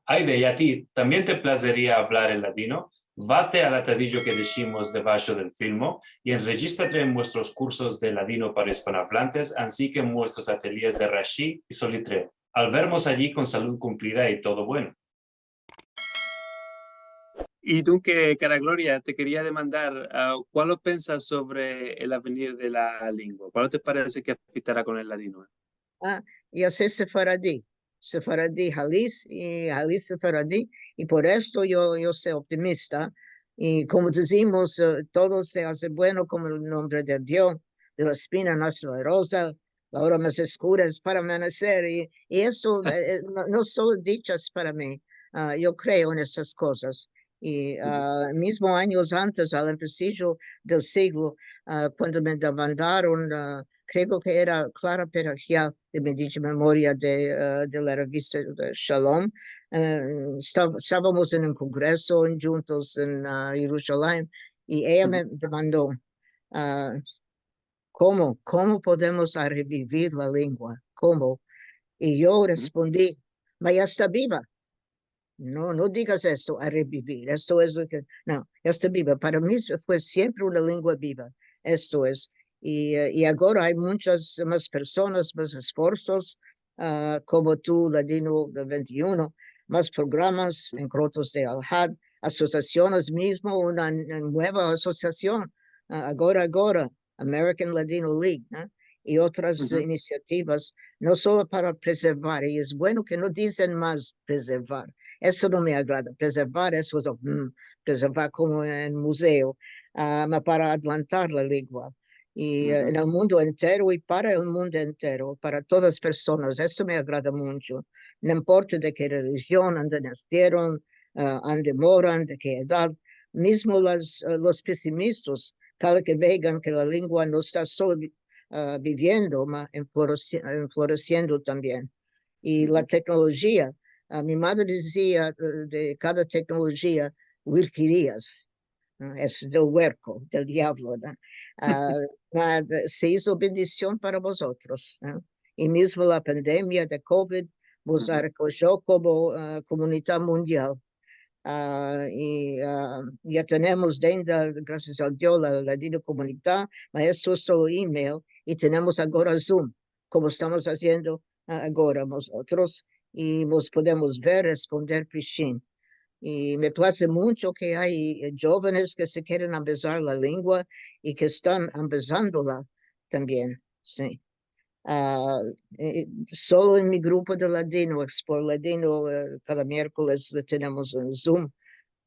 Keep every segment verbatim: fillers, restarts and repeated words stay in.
Ayde, i a ti, tambien te plazeria avlar el ladino? Vate al atadijo ke deshimos debasho del filmo i enrejistrate en muestros kursos de ladino para ispanoavlantes, ansi ke en muestros atelyes de Rashi i Solitreo. Al vermos ayi kon salud kumplida i todo bueno. I dunke, kara Gloria, te keria demandar, a, kualo pensas sovre el avenir de la lengua? Kualo te parese ke afektara kon el ladino? A, yo so sefaradi, sefaradi halis, i halis sefaradi, i por esto yo, yo so optimista. I komo dizimos, e, todo se aze bueno komo el nombre de Dio, de la espina nace la roza, la ora mas eskura es para amaneser, i, i eso, e, e, no, no son dichas para mi. A, yo kreo en esas kozas. I, a, mizmo anyos antes, al empresijo del siglo, a, kuando me demandaron, a, kreo ke era Clara Peragia, de mi dicha memoria de, a, de la revista de Shalom, e, esta-, estavamos en un kongreso djuntos en, a, Yerushalayim, i eya me demando, a, komo, komo podemos arevivir la lengua? Komo? I yo respondi, "Ma ya esta biva." No, no digas esto, arevivir. Esto es lo ke, no, ya esta biva. Para mi fue siempre una lengua biva. Esto es. I, e, i agora ay munchas mas personas, mas esforsos, a, komo tu, Ladino vente i uno, mas programas, Enkrontros de Alhad, asosiasiones mizmo, una n-, mueva asosiasion, a, agora, agora, American Ladino League, no? I otras inisiativas, no solo para preservar, i es bueno ke no dizen mas preservar. Eso no me agrada. Preservar, eso es, mm, preservar komo en muzeo, a, ma para adlantar la lengua. I, e, en el mundo entero i para el mundo entero, para todas personas. Eso me agrada muncho. No importa de ke relijion, ande nasieron, a, ande moran, de ke edad. Mizmo las, e, los pesimistas, kale ke vegan ke la lengua no esta solo vi-, a, biviendo, ma enfloresi-, enfloresiendo tambien. I la teknolojia, a, mi madre dizia, e, de kada teknolojia, huirkerias, no? Es del huerko, del diavlo, no? A, ma, se izo bendision para vozotros, no? I mizmo la pandemia de kovid vos arrekojo komo, a, komunidad mundial. A, i, a, ya tenemos denda, grasias al Dio, la, la Ladino Komunidad, ma esto es solo email, i tenemos agora Zoom, komo estamos aziendo, a, agora mozotros, i mos podemos ver, responder pishin. I me plaze muncho ke ay, e, djovenes ke se keren ambezar la lengua i ke estan ambezandola tambien, si. A, e, solo en mi grupo de ladino, Explore Ladino, e, kada mierkoles, e, tenemos un Zoom.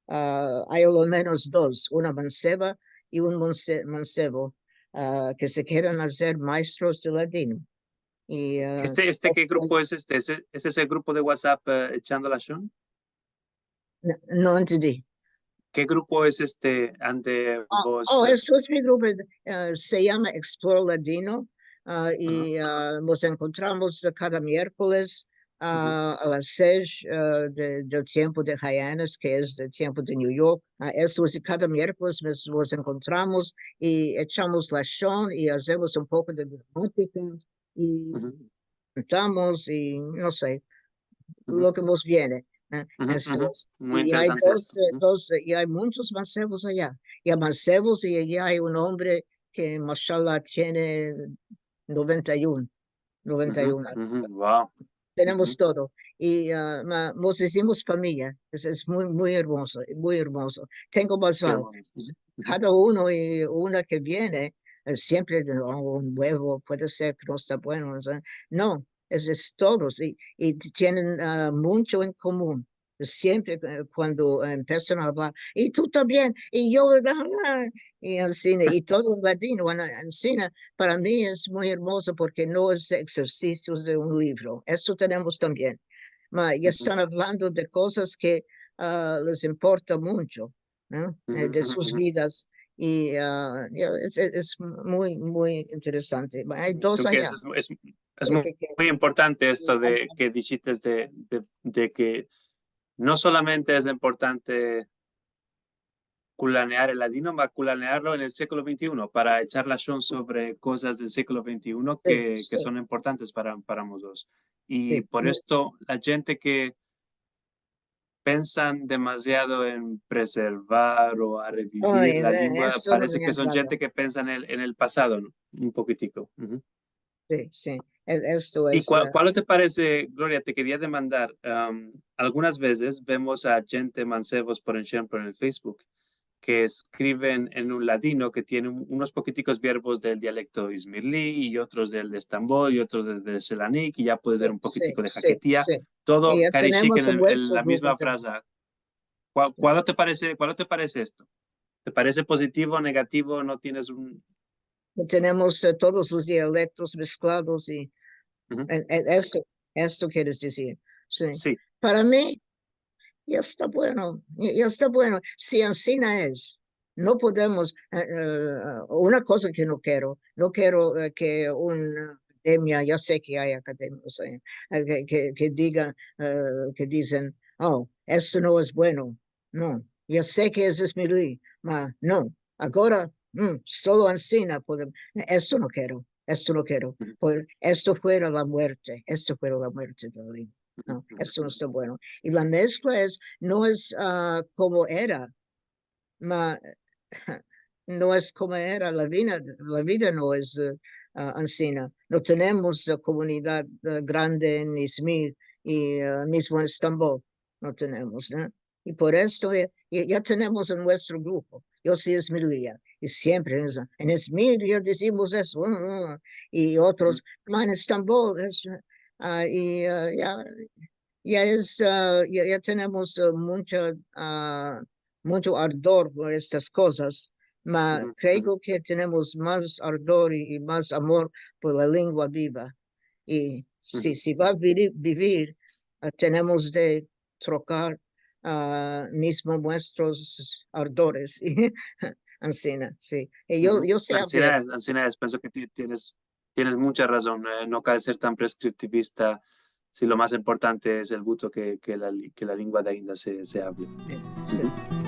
A, ay a lo menos dos, una manseva i un monse-, mansevo, a, ke se keren azer maestros de ladino. I, a, este, este, ke grupo es este? ¿Es, es ese grupo de WhatsApp, e, Echando Lashon? No, no entendi. Ke grupo es este ande vos? Oh, eso es mi grupo, e, se yama Explore Ladino, a, i, a, mos enkontramos kada mierkoles, a, a las sesh, a, de, del tiempo de Hyannis, ke es del tiempo de New York. A, eso es, kada mierkoles mos, mos enkontramos i echamos lashon i azemos un poko de gramatika i kantamos i, no se, lo ke mos viene, e. Eso es. I ay dos, e, dos, e, i ay munchos mansevos aya. I ay mansevos i aya ay un ombre ke, mashallah, tiene noventa i uno, noventa i uno anyos. Wow. Tenemos todo. I, a, ma-, mos izimos famiya. Es, es muy, muy ermozo, muy ermozo. Tengo mazal. Kada uno i una ke viene, e, siempre de, "Oh, un nuevo, puede ser ke no esta bueno", o sea, no, es, es todos, i, i tienen, a, muncho en komun. Siempre, e, kuando empesan a avlar, "I tu tambien, i yo", i ansina, i todo en ladino, an-, ansina, para mi es muy ermozo porke no es eksersisios de un livro, esto tenemos tambien. Ma, ya estan avlando de kozas ke, a, les importa muncho, no? E, de sus vidas, i, a, ya, es, es, es muy, muy interesante. Ay dos aya. Es, es, es muy, muy importante esto de, ke dishites de, de, de ke no solamente es importante kulanear el ladino, ma kulanearlo en el siglo vente i uno, para echar lashon sovre kozas del siglo vente i uno ke, ke son importantes para, para mozotros. I por esto, la djente ke pensan demaziado en preservar o a revivir la lengua. Parese ke son djente ke pensan en el, en el pasado, no? Un pokitiko. Si, si. Esto es... I kual, kual te parese, Gloria? Te keria demandar, am, algunas vezes vemos a djente mansevos, por enshemplo, en el Facebook, ke eskriven en un ladino ke tiene un, unos pokitikos verbos del dialekto izmirli i otros del de Estambol i otros del de Selanik, i ya puede ser un pokitiko de haketia. Todo karishik en el, en la mizma fraza. Kual, kual te parese, kual te parese esto? Te parese pozitivo, negativo? No tienes un... Tenemos, e, todos los dialektos mesklados i, e, e, esto, esto keres dizir. Si. Para mi, ya esta bueno, ya, ya esta bueno. Si ansina es, no podemos, e, e, una koza ke no kero, no kero, e, ke un akademia, ya se ke ay akademios, e, e, ke, ke, ke diga, e, ke dizen, "O, esto no es bueno." No, ya se ke es izmirli, ma no, agora, mm, solo ansina podemos. Esto no kero, esto no kero. Por, esto fuera la muerte, esto fuera la muerte de la lengua. No, esto no esta bueno. I la meskla es, no es, a, komo era, ma, no es komo era, la vida, la vida no es, e, a, ansina. No tenemos, e, komunidad, e, grande en Izmir i, e, mizmo en Estambol. No tenemos, no? I por esto, e, ya, ya tenemos en muestro grupo. Yo si izmirlia, i siempre en, en Izmir ya dizimos esto, i otros, ma en Estambol, es, a, i, a, ya, ya es, a, ya, ya tenemos, a, muncha, a, muncho ardor por estas kozas, ma kreo ke tenemos mas ardor i, i mas amor por la lengua biva. I si, si va a bivir, a, tenemos de trokar, a, mizmo muestros ardores. Ansina, si. I yo, yo se... Ansina es, ansina es. Penso ke ti-, tienes, tienes muncha razon. E, no kale ser tan preskriptivista, si lo mas importante es el gusto ke, ke la li-, ke la lengua de ainda se, se avle. Si.